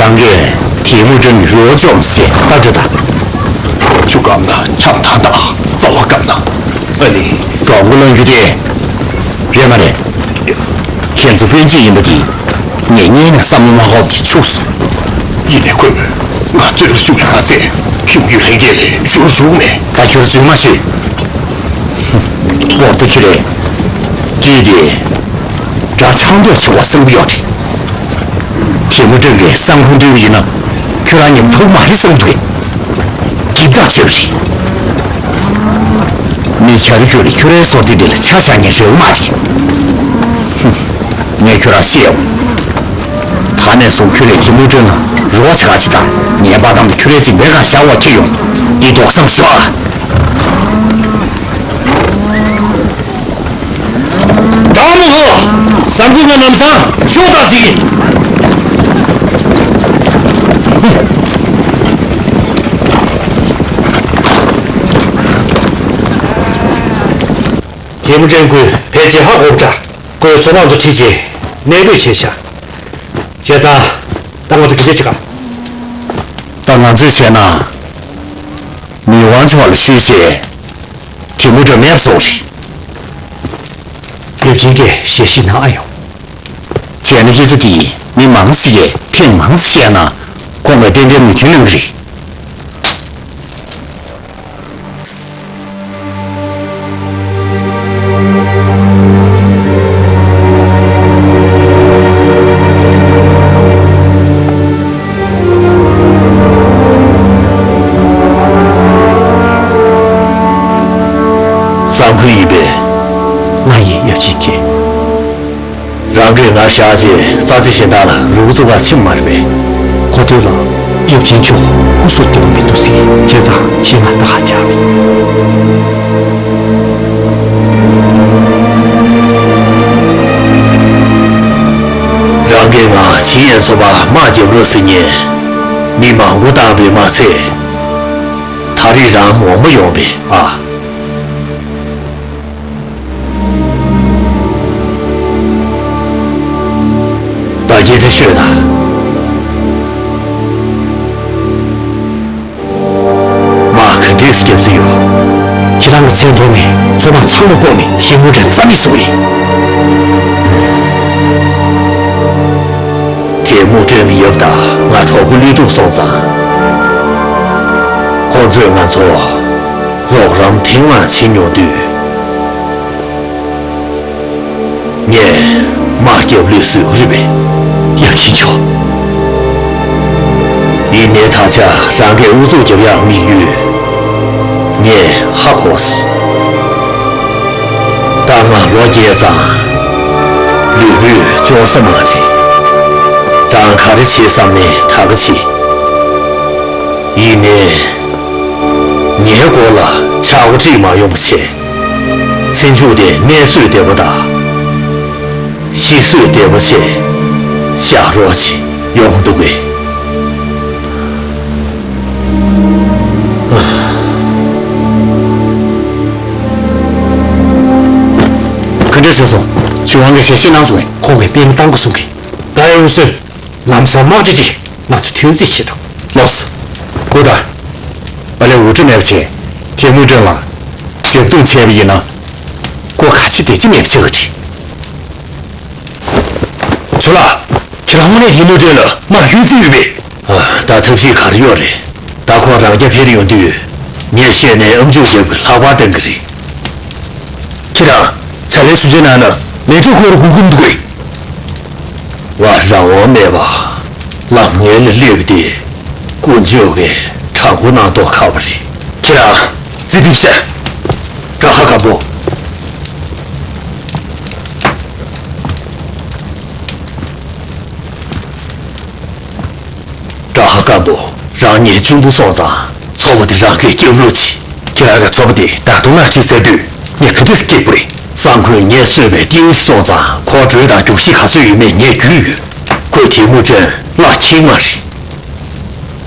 རང་གིས་དེ་མུ་ཀྲན་རོ་ཅོམ་སེ་ལྟ་དུ་ད། ཆུ་སྐམ་ན་ཆང་ཐང་དང་རྩ་བ་སྐམ་ན་ཨ་ནི་གྲོགས་པོ་ལོན་རྒྱུ་དེ་རེད་མ་རེད། ཁྱེད་ཚོ་སྤུན་མཆེད་ཡིན་པ་དེ་ངས་སྔོན་ནས་བསམ་བློ་མ་འཁོར་བ་དེ་འཆུགས་སོང་། ཡིན་ནའི་ཁོས་ང་རྩོད་ལ་བཅུག་ཡོད་མ་ཚད་ཁྱིམ་རྒྱུད་ལྷན་སྐྱེས་ལས་བསྒྱུར་བཅུག་མེད། ད་བསྒྱུར་བཅུག་མ་ཤེས། ཧུམ། འོ་ད་ཁྱོད་རེད། སྐྱིད་དེ། དགྲ་ཆགས་མདོག་ཆེ་བ་བསམ་གྱི་ཡོད་རེད། དེ་མུ་ཀྲན་གྱིས་སང་ཕོ་འདུལ་བ་ཡིན་ན་ཁྱོད་རང་ཉམ་ཐག་མ་རེད་བསམ་གྱི་འདུག་འདི་ཐག་ཆོད་རེད། མི་བྱ་རི་ཁྱོད་རེད། ཁྱོད་རའི་སྲོག་དེ་འདྲ་ལ་ཆ་བཞག་མཁན་རེད་མ་རེད། ཧུམ། ངས་ཁྱོད་རང་བཤད་འོང་། ད་ནས་བཟུང་ཁྱོད་རས་གད་མོ་ཀྲོན་ན་རོ་བ་ཆ་ག་ཅིག་དང་ངའི་པ་དམ་དུ་ཁྱོད་རའི་རྩིག་མེ་གང་བཞག་བ་ཁྱེར་ཡོང་། འདི་དོགས་བསམ་ཤོག་ཨ། དྲག་མོ་ཧོ། བཟང་པོ་ང་ནམ་སང་ཤོག་ད་ཟིག་གད་མོ་ཀྲོན་ཁོས་ཕལ་ཆེར་ཧ་གོ་བ་འདྲ། ཁོས་ཚོ་དམག་ཚོ་ཁྲིད་རྗེས་གནས་སྤོས་བྱས་ཤག་བྱས་ཙང་ད་ང་ཚོ་ག་འདྲ་བྱེད་ག་ད་ང་ཚོས་བྱས་ན། མི་དབང་མཆོག་ལ་ཞུས་བྱས། གད་མོ་ཀྲོན་མེད་པ་བཟོ་རེད། ལེབ་ཅིན་གྱིས་ཞལ་བཞེས་གནང་ཨ་ཡོང་། བྱས་ན་སྐད་ཆ་འདི་མི་མང་ཞིག་གིས་ཐེངས་མང་ཞིག་བཤད་ན་ཁོང་གིས་ཏན་ཏན་མོས་མཐུན་གནང་གི་རེད། ལྟ་མཁན་ཡིན་པས། ང་ཡིས་ཡབ་ཆེན་མཁྱེན། རང་གིས་ང་བཞག་རྗེས་རྩ་ཆེ་གཞན་དག་ལ་རུ་གུ་བཙུགས་ག་ཕྱིན་མ་རེད་པས། གོ་ཐོས་ལ་ཡབ་ཆེན་མཆོག་སྐུ་གཟུགས་བདེ་པོ་མི་འདུག་ཟེར། བྱས་ཙང་ཁྱེད་ང་ད་ཧ་ཅང་མེད། རང་གིས་ང་ཇི་ཡན་ཚོ་པ་དམག་རྒྱབ་རོགས་ཟེར་ཉན། མི་མང་པོ་བཏང་བས་མ་ཚད། ད་རེས་རང་འོང་མ་ཡོང་པས་ཨ། ད་སྐད་ཆ་ཤོད་དང་། དམག་ག་འདྲས་སེ་རྒྱབ་རྩིས་ཡོད། ཁྱེད་རང་གི་མཚན་ཐོག་ནས་མཚོ་དམག་ཚང་མ་བསྐོར་ནས་ཐལ་མོ་སྒྲ་རྩ་མེད་བཟོ་གི་ཡིན། ཐལ་མོ་སྒྲ་གི་ཡབ་དང་ང་གྲོགས་པོ་བློས་ཐུབ་སོང་ཙང་། ཁོང་ཚོས་ང་ཚོ་རོགས་རམ་ཐེངས་མང་བྱེད་མྱོང་དུས། ངས་དམག་རྒྱབ་ལུགས་སྲོལ་རིག་པས། ཡབ་ཆེན་མཆོག་ཡིན་ནའི་ད་ཆ་རང་གིས་ཨུ་ཚུགས་རྒྱབ་ཡག་དམིགས་ཡུལ་ངས་ཧ་གོ་སོང་། ད་ང་ལོ་རྒས་ཙང་ལུས་པོས་ལྕོགས་ས་མ་རེད། རང་ག་རེ་བྱེད་བསམ་ནའི་ད་ག་བྱེད། ཡིན་ནའི་ངའི་མགོ་ལ་ཆག་སྒོ་ཁྲིད་མ་ཡོང་བ་བྱས། ཚེ་མཇུག་དེ་གནས་བཟོས་བདེ་པོ་དང་། ཤི་གསོས་བདེ་པོ་བྱས་བཞག་རོགས་བྱེད། ཡོང་འདུག་གས། ག་འདྲས་ཟེར་སོང་། ཇོ་ཝང་གིས་ཞལ་བཞེས་གནང་སོང་ངས། ཁོང་གིས་པད་མ་བཏང་དགོས་གསུང་གི། ད་ཡང་སོན། ལམ་སང་དམག་གྲ་ཅིག་ང་ཚོ་ཐོན་རྩིས་བྱེད་དོ། ལོས། སྐུ་དང་། ཨ་ལས་འུ་ཁྲི་མེད་པ་བྱས། ཐལ་མོ་སྒྲོན་ལ་རྒྱབ་རྡུང་བྱས་པ་ཡིན་ན། སྐུ་ཁ་ཆེ་དེ་ཅི་མེད་པ་བྱེད་གི་རེད། ཇོ་ལགས། ཁྱེད་རང་དངོས་གནས་ཐལ་མོ་སྒྲོན་ལ་དམག་གཡུག་རྩིས་ཡོད་པས། ཨ། ད་ཐབས་ཤེས་ག་རེ་ཡོད་རེད། ད་ཁོ་རང་རྐྱ་འཕེར་ཡོང་དུས། ངས་ཤེས་ནས་ཨམ་ཅོག་རྒྱབ་གི་ལྷག་པར་བཏང་གི་རེད། ཁྱེད་རང་བྱ་ལས་ཞུ་བྱེད་ནང་ན་མེ་ཁྲོད་ཁོ་རུ་གུག་གུམ་འདུག་གས། ང་རང་དབང་མེད་པ་ལམ་ངན་ལ་སླེབས་ཏེ་དཀོན་མཆོག་གིས་དྲག་པོ་གནང་མདོག་ཁ་པོ་རེད། ཁྱེད་རང་རྩིས་ཐིབས་ཤ། བཀྲ་ཤིས་སྒམ་པོ། བཀྲ་ཤིས་སྒམ་པོ། རང་ཉིད་གཅུང་པོ་སོང་ཙང་ཚོགས་པ་འདི་རང་གིས་སྐྱོབ་རོགས་གྱིས། ཁྱེད་རང་གི་ཚོགས་པ་འདི་ད་དུང་མནའ་ཁྲིད་ཟེར་དུས་ངས་ག་འདྲས་སེ་སྐྱེལ་དགོས་རེད། སང་ཁོས་ངས་གསོས་པའི་ཏིའུ་ཞི་སོང་ཙང་ཁོ་གྲོས་དང་རྒྱུགས་གཞི་ག་ཚོད་ཡོད་མེད་ངས་རྒྱུས་ཡོད། ཁོས་ཐལ་མོ་སྒྲོན་བརླག་ཁྱི་མ་རེད།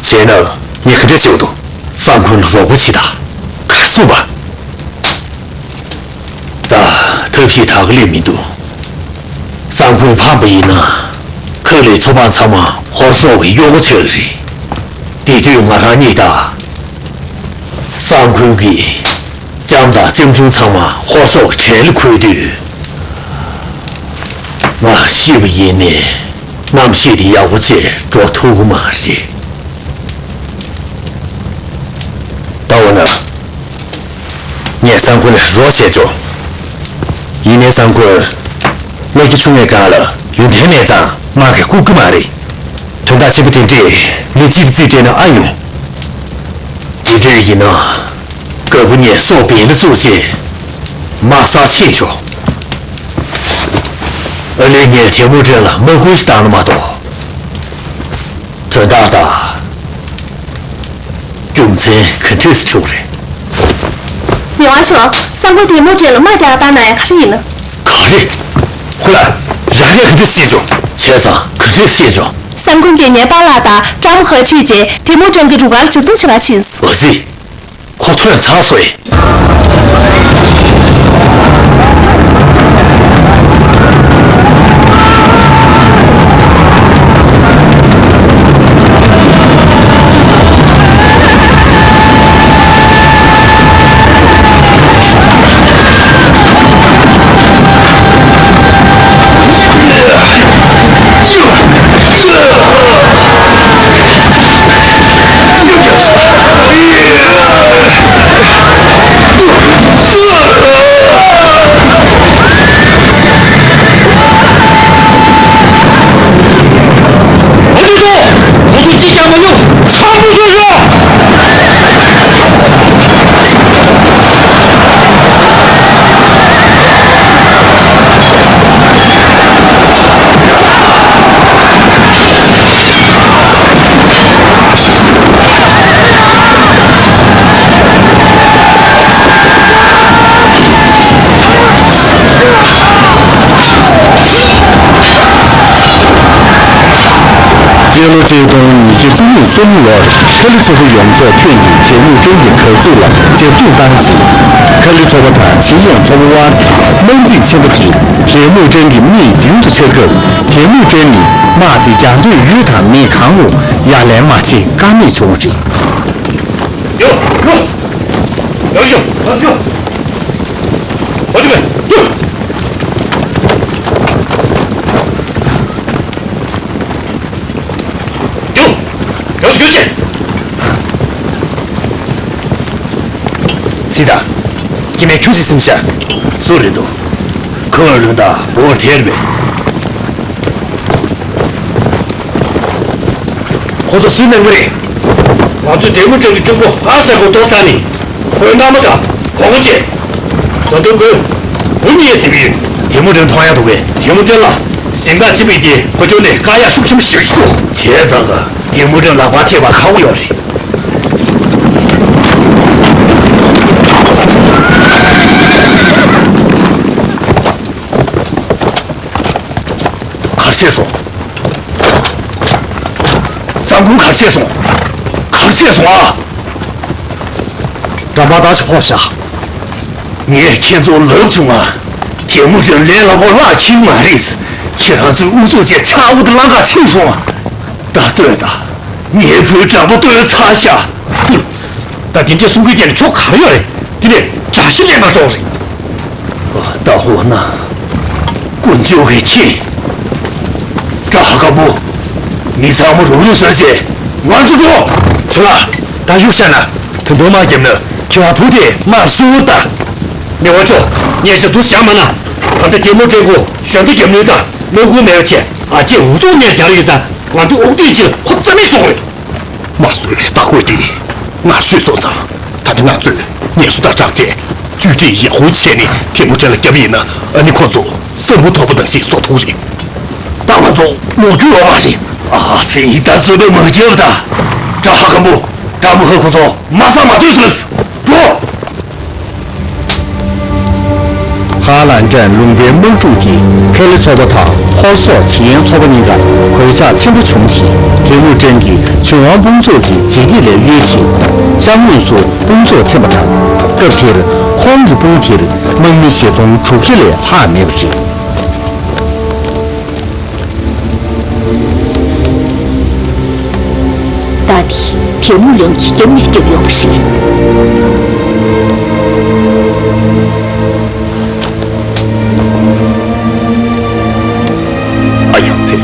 བྱས་ན་ངས་ག་འདྲས་ཤོད་དོ། སང་ཁོན་ལ་རོགས་པ་བྱེད་དང་། ག་རེ་གསུངས་པ། ད་ཐབས་ཤེས་དག་ལས་མི་འདུག་སང་ཁོན་ཕམ་པ་ཡིན་ན་ཁ་ལས་ཚོ་པང་ཚང་མ་ཧོར་སོག་གི་གཡོག་པོ་ཆགས་ཀྱི་རེད། དེ་དུས་ང་རང་ཉིད་དང་། སང་ཁོན་གྱིས་ལྕམ་དང་ལྕམ་ཆུང་ཚང་མ་ཧོར་སོག་གྲལ་ལ་འཁོད་དུས། ང་ཤི་བ་ཡིན་ནའི་རྣམ་ཤེས་དེ་ཡག་པོ་བྱས་འགྲོ་ཐུབ་ཀྱི་མ་རེད། ད་འོ་ན། ངས་སང་ཁོན་ལ་རོགས་བྱས་ཆོག་ཡིན་ནའི་སང་ཁོན། བློ་སྐྱེ་ཆུང་བའི་སྒང་ལ་ཡོན་ཏན་མེད་ཙང་དམག་གིས་བཀུག་གི་མ་རེད། དོན་དག་ཆེན་པོ་དེ་འདྲས་མི་གཅིག་གིས་རྩིས་སྤྲད་ན་ཨ་ཡོང་། དེ་འདྲས་ཡིན་ན། སྐབས་ངས་སྲོག་འབེན་ལ་བཙུགས་བྱས། དམག་སར་ཕྱིན་ཆོག་ཨ་ལས་ངས་ཐལ་མོ་སྒྲོན་ལ་དམག་སྐུལ་ཞིག་བཏང་ན་མ་གཏོགས། དོན་དག་དང་། རྒྱུ་མཚན་ག་འདྲས་སེ་བྱུང་རེད། མི་དབང་མཆོག་སང་ཁོན་ཐལ་མོ་སྒྲོན་ལ་དམག་རྒྱག་ག་བཏང་གནང་ཡ་ག་རེ་ཡིན་ན། ག་རེ། ཧུ་ལགས། རང་ཉིད་ག་འདྲས་སེ་ཤེས་བྱུང་། བྱས་ཙང་ག་འདྲས་སེ་ཤེས་བྱུང་། སང་ཁོན་གྱིས་ངའི་པཱ་ལགས་དང་ཀྲམ་ཧ་ཁྲིད་རྗེས་ཐལ་མོ་སྒྲོན་གྱི་རུ་ཁག་ལ་རྒྱབ་རྡུང་བྱེད་ག་ཕྱིན་སོང་། འོ་ཙི། ཁོ་ཐོན་ཚར་སོང་ཨེ། སྤྱི་ལོ་ཆིག་སྟོང་ཉིས་བརྒྱ་བཅུ་གསུམ་ལོར་ཁ་ལི་ཚོ་པ་ཡོངས་རྫོགས་ཁྱོན་གྱིས་གད་མོ་ཊན་གྱི་གབ་ཚིག་ལ་རྒྱབ་སྐྱོར་བཏང་རྗེས། ཁ་ལི་ཚོ་པ་དང་ཆིན་ཡང་ཚོ་པ་དབར་དམག་འཛིང་ཆེན་པོ་དེས་གད་མོ་ཊན་གྱི་མིག་མདུན་དུ་འཆར་སྐབས། གད་མོ་ཊན་ནི་དམག་དེ་རྒྱག་འདོད་ཡོད་དམ་མེད་གང་རུང་ཡ་ལན་མ་བྱེད་ཀ་མེད་བྱུང་བ་རེད། ཡོ། ཡོ། ཡོ། ཡོ། ཡོ། ཡོ། ཡོ། ཡོ། ཡོ། ཡོ། ཡོ། སི་ཏཱ། སྐྱེ་དམན་ཁྱོད་ཅི་སེམས་ཤ། སུ་རེད་འདུག་ཁོ་བ་ལོན་དང་བོར་ཐེར་མེད། ཁོ་ཚོ་སུའི་ནང་མི་རེད། ང་ཚོས་གད་མོ་ཊན་གྱི་སྤྲུལ་སྐུ་ཨ་ས་གོ་ཏོག་ཙ་ནི། ཁོའི་མནའ་མ་དང་གོང་བུ་བཅས། ད་དུང་ཁོས་བུ་གཉིས་ཟིན་པའི། གད་མོ་ཊན་མཐོང་ཡག་འདུག་གས། གད་མོ་ཊན་ལ་གཟེངས་རྟགས་ཕྱིན་པའི་དེ་ཁོ་ཅོ་ནས་དཀའ་ཡག་ཤུགས་ཆེན་པོ་ཞིག་འདུག་བྱས་ཙང་ཀ་གད་མོ་ཊན་ལག་པར་ཐེབས་པ་ཁག་པོ་ཡོད་རེད། གར་བྱས་སོང་། ཙང་ཁུང་གར་བྱས་སོང་། གར་བྱས་སོང་ཨ། འགྲམ་པ་ད་ཞིག་ཕོག་ཤག་ངས་ཁྱེད་ཚོ་ལབ་བྱུང་ང་། གད་མོ་ཊན་ལས་སླ་པོ་ལག་ཁྱེར་མ་རེད། ཁྱེད་རང་ཚོའི་ཨུ་ཚུགས་བྱས་ཆག་སྒོ་དེ་ལམ་ཁ་ཕྱིན་སོང་ང་། ད་ལྟོས་དང་། ངའི་བུའི་འགྲམ་པ་ལྟོས་ཚར་ཤག་ད་དེ་འདྲའི་གསུང་གི་དེ་ནི་ཆོ་ག་རེ་ཡོད་རེད། དེ་ནས་དགྲ་ཤ་ལེན་པ་འགྲོ་རེད། ད་འོ་ན། དཀོན་མཆོག་གིས་ཁྱེད། བཀྲ་ཤིས་སྒམ་པོ། མི་ཚང་མ་རུབ་རུབ་བཟོས་བྱས་ང་ཚོ་འགྲོ། ཇོ་ལགས། ད་གཡུག་བཞག་ན། ད་དུང་མ་བརྒྱབ་ན་ཁྱེད་རང་བུ་དེ་མར་གསོད་ད། མི་དབང་མཆོག་ངས་ཞུ་གཏུག་བྱ་མ་ན། ད་ལྟ་གད་མོ་ཊན་གོ་གཞོན་དུ་རྒྱབ་ནུས་དང་བློ་འགུལ་མེད་པ་བྱས། ཨ་ཅེ་འུ་ཐུག་ནས་སྦྱར་ཡོད་ས་ང་ཚོ་འུ་ཐུག་ཅིག་ཁོ་རྩ་མེད་སོང་རེད། མ་བཟོས་པའི་བདག་པོ་དེ་ང་ཤོད་སོང་ཙང་། ད་ལྟ་ང་ཚོས་ངལ་གསོ་དང་སྦྲགས་བྱས་བཅོས་སྒྲིག་ཡག་པོ་བྱས་ནས་གད་མོ་ཊན་ལ་བརྒྱབ་ཡིན་ན། ཨ་ནི་ཁོ་ཚོ་སྲིན་པོ་ཐོབ་པ་ནང་བཞིན་བཟོ་ཐུབ་རེད། ད་ང་ཚོ་ལོག་རྒྱུ་ཡོད་མ་རེད། ཨ་ཙི། ད་བཟོས་པའི་མ་རྒྱབ་ད། བཀྲ་ཤིས་སྒམ་པོ། བཀྲ་མོ་ཧ། ཁོ་ཚོ་མ་ས་མ་ལྟོས་ཟེར་ལབ་ཤོག་འགྲོ། ཧ་ལན་ཀྲན་ལུང་པའི་དམག་འཁྲུག་གིས་ཁེ་ལི་ཚོ་པ་དང་ཧོར་སོག་ཇི་ཡན་ཚོ་པ་གཉིས་ཀར་གོད་ཆག་ཆེན་པོ་བྱུང་རྗེས། གད་མོ་ཊན་གྱིས་ཆུ་དབང་དཔུང་ཚོགས་ཀྱི་འཇིགས་སྐྲག་ལས་གཡོལ་ཆེད་ཅང་དངོས་སུ་དཔུང་ཚོགས་འཐེན་པ་དང་། སྐབས་དེར་ཁོང་གི་དཔུང་དེར་དམག་མི་བཞི་སྟོང་དྲུག་བརྒྱ་ལས་ལྷག་མེད་པ་རེད། ད་དེ་གད་མོ་ལོན་གྱིས་རྒྱབ་ནས་བརྒྱབ་ཡོང་བ་རེད། ཨ། ཡང་ཚེ།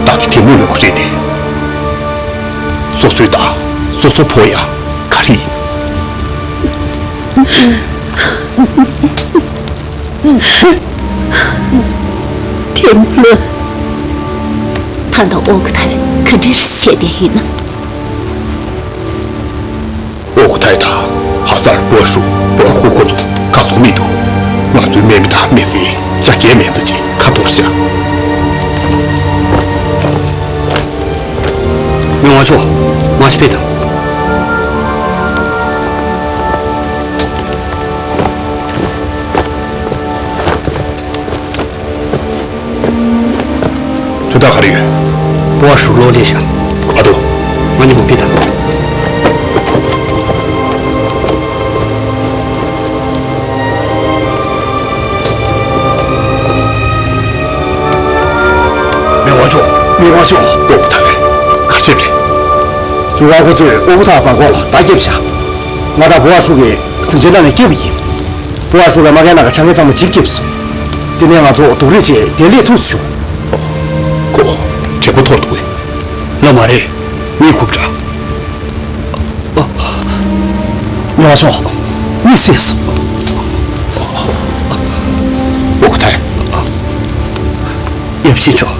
ད་དེ་གད་མོ་ལོན་གྱི་རེད་དེ། སོ་སོའི་ད་སོ་སོ་ཕོ་ཡ་ག་རེ་ཡིན། ཐེམ་ལོ། ད་ལྟ་ཨོ་ཁུ་ཐར་ག་འདྲ་ཞིག་བྱས་བསྡད་ཡིན་ན། ཨོ་ཁུ་ཐར་དང་ཧ་སར་པོ་ཧྲུ་པོ་ཧུ་ཁོ་ཚོ་གར་སོང་མི་འདུག་ང་ཚོའི་སྨན་མི་དང་མི་སེར་ཇ་སྐྱེལ་མེད་ཚ་ཅིག་ཁ་འཐོར་ཤག་མི་དབང་མཆོག་མ་ཤི་ཕེ་དང་། དོན་དག་ག་རེ་ཡོད། པོ་ཨ་ཧྲུ་ལོག་ལས་ཤག་ཨ་ཏོ། ང་གཉིས་པོ་ཕེ་དང་། མི་དབང་མཆོག་མི་དབང་མཆོག་ཨོ་ཁུ་ཐར་ག་བྱེད་རེད། ཇུ་ཝང་ཁོ་ཚོས་ཨོ་ཁུ་ཐར་བར་ཁོག་ལ་རྟ་བརྒྱབ་ཤག་ང་དང་པོ་ཨ་ཧྲུ་གིས་ཟིང་ཆ་ནང་ནས་སྐྱོབ་པ་ཡིན། པོ་ཨ་ཧྲུ་ལ་མ་གན་ན་ག་ཆ་ངེ་ཚང་མ་ཇིབ་སྐྱིབས་སོང་། དེ་ནས་ང་ཚོ་སྡུག་རུས་བྱས་དེ་ལས་ཐུག་བྱུང་། ཁོ་དྲེད་པ་འཐོར་འདུག་གས། ལ་མ་རེད། མི་ཁུབ་དྲག་མི་དབང་མཆོག་མི་བསད་སོང་། ཨོ་ཁུ་ཐར། ཡབ་གཞིས་མཆོག་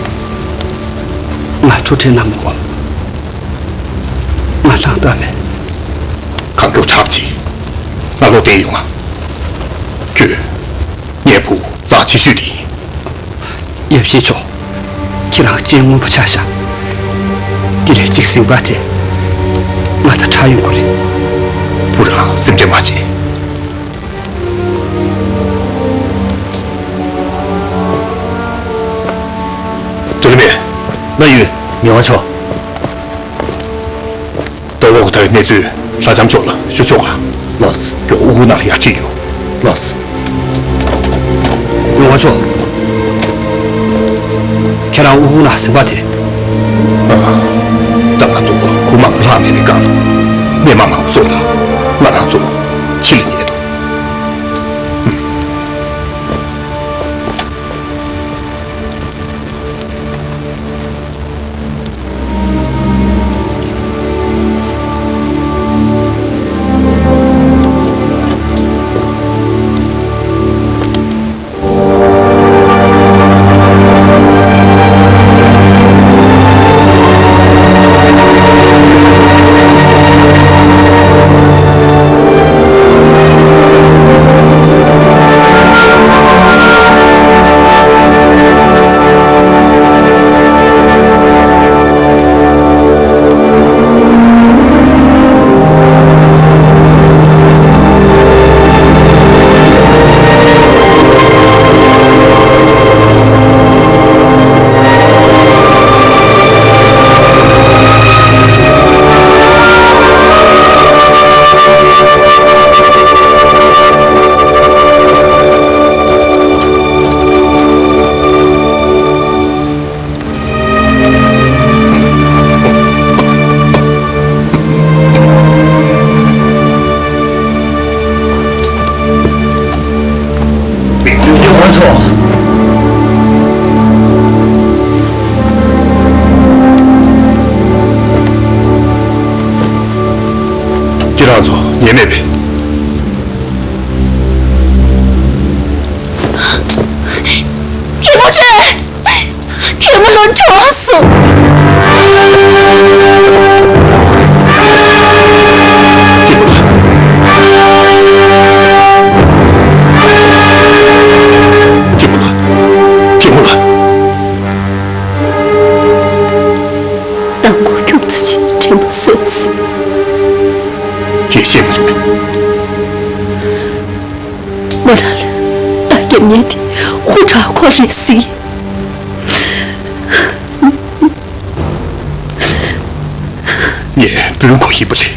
ང་ཐུགས་ཁྲལ་གནང་མི་དགོས། ང་ལངས་སྟབས་མེད། གང་མགྱོགས་དྲག་ཅིག་ང་ལོག་བསྡད་ཡོང་ང་། ཁྱོད། ངའི་བུ་རྩ་ཆེ་ཤོས་དེ་ཡིན། ཡབ་གཞིས་མཆོག་ཁྱེད་རང་སྤྱན་སྔོན་པོ་ཆགས་ཤག་དེ་ལས་གཅིག་ཟིན་པ་དེ་ང་ཚ་དྲག་ཡོང་གི་རེད། བུ་རང་སེམས་ཁྲལ་མ་བྱེད། དོན་མེད། ང་ཡོད། ཉི་མ་མཆོག །ད་འོག་ད་གནས་ཚུལ་ལྷ་ལྕམ་མཆོག་ལ་ཞུ་ཆོག་ག །ལགས་སོ། ཁྱོད་དབུ་ཁུག་ནང་ལ་ཡར་ཁྲིད་རྒྱུགས། ལགས་སོ། ཉི་མ་མཆོག །ཁྱེད་རང་དབུ་ཁུག་ནང་ཟིན་པ་དེ། ཨ། ད་ང་ཚོ་ཁུག་མང་པོ་ལྷག་མེད་པའི་སྒང་། སྨན་མ་མང་པོ་བཟོས་ཚར། ང་རང་ཚོ་ཕྱི་ལ་ཉལ་འདུག་ཁྱེད་རང་ཚོ་ཉན་མེད་པས། སྐྱེས་བུ་ཁྲོས། ཐལ་མོ་ལོ་གྲོངས་སོང་། སྐྱེས་བུ་ལགས། སྐྱེས་བུ་ལགས། སྐྱེས་བུ་ལགས། དང་པོ་ཁྱུག་ཙམ་ཅིག་དྲན་པ་སོས་སོང་། ཁྱེད་ཤེས་མ་བྱུང་ངས། མོ་རང་ལ་རྟགས་རྒྱབ་མཁན་དེ་ཧུ་ཁྲག་ཁོ་རེད་ཟེར། ངས་སྤུན་ཁོ་ཡིན་པ་རེད།